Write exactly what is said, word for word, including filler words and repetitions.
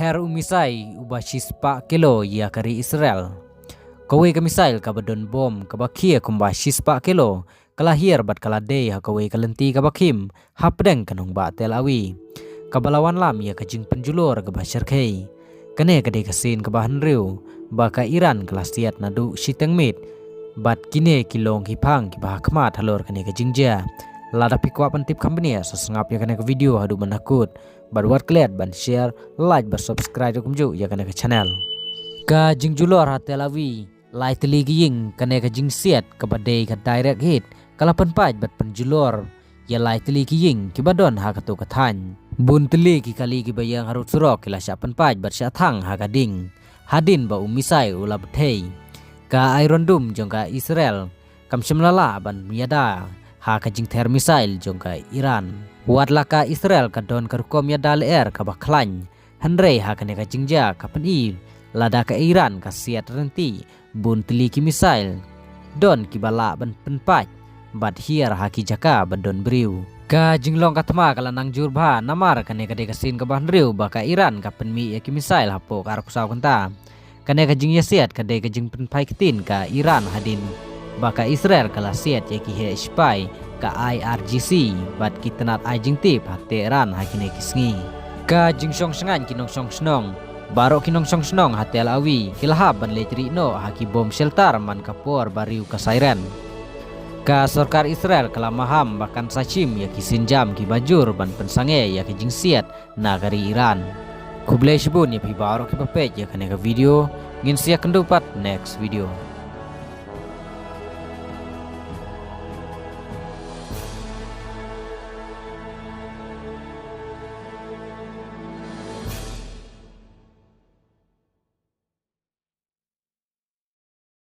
Her u missile uba shispah kilo ïa ka ri Israel. Kawei ka missile kaba don bom kaba khia kumba shispah kilo ka la hiar bad ka la dei ha kawei ka lynti kaba khim hapdeng ka nongbah Tel Aviv, kaba la wanlam ïa ka jingpynjulor kaba shyrkhei. Kane ka dei ka sien kaba hynriew ba ka Iran ka la siat naduh shiteng miet. Bad kine ki long ki phang kiba ha khmat halor kane ka jingjia. Lada phi kwah ban tip kham bniah, sa sngap ïa kane ka video haduh ban da kut. Bad wat klet ban share, like bad subscribe kumjuh ïa kane ka channel. Ka jingjulor ha Tel Aviv, lai tylli ki ïing, kane ka jingsiat kaba dei ka direct hit ka la pynpait bad pynjulor ïa lai tylli ki ïing kiba don ha kato ka thaiñ. Bun tylli ki kali kiba ïeng harud surok ki la shah pynpait bad shah thang ha ka ding, hadien ba u missile u la bthei. Ka Iron Dome jong ka Israel kam shym la lah ban ïada ha ka jingther missile jong ka Iran. Wat la ka Israel ka don ka rukom ïada lyer kaba khlaiñ, hynrei ha kane ka jingjia ka pyni lada ka Iran ka siat ryntih, bun tylli ki missile don kiba lah ban pynpait bad hiar ha ki jaka ba don briew. Ka jinglong ka thma ka la nang jur bha namar kane ka dei ka sien kaba hynriew ba ka Iran ka pynmih ïa ki missile hapoh ka arphew saw kynta. Kane ka jingïasiat ka dei ka jingpynphai ktien ka Iran hadien ba ka Israel ka la siat ïa ki heh shipai ka I R G C bad ki tnat ai jingtip ha Tehran ha kine ki sngi. Ka jingshong shngaiñ ki nongshong shnong. Baroh ki nongshong shnong ha Tel Aviv ki la hap ban leit rieh noh ha ki bom shelter man ka por ba riew ka siren. Ka sorkar Israel ka la maham ba kan sa shim ïa ki sienjam kiba jur ban pynsangeh ïa ka jingsiat na ka ri Iran. Khublei shibun ïa phi baroh kiba peit ïa kane ka video. Ngin sa ïakynduh pat next video.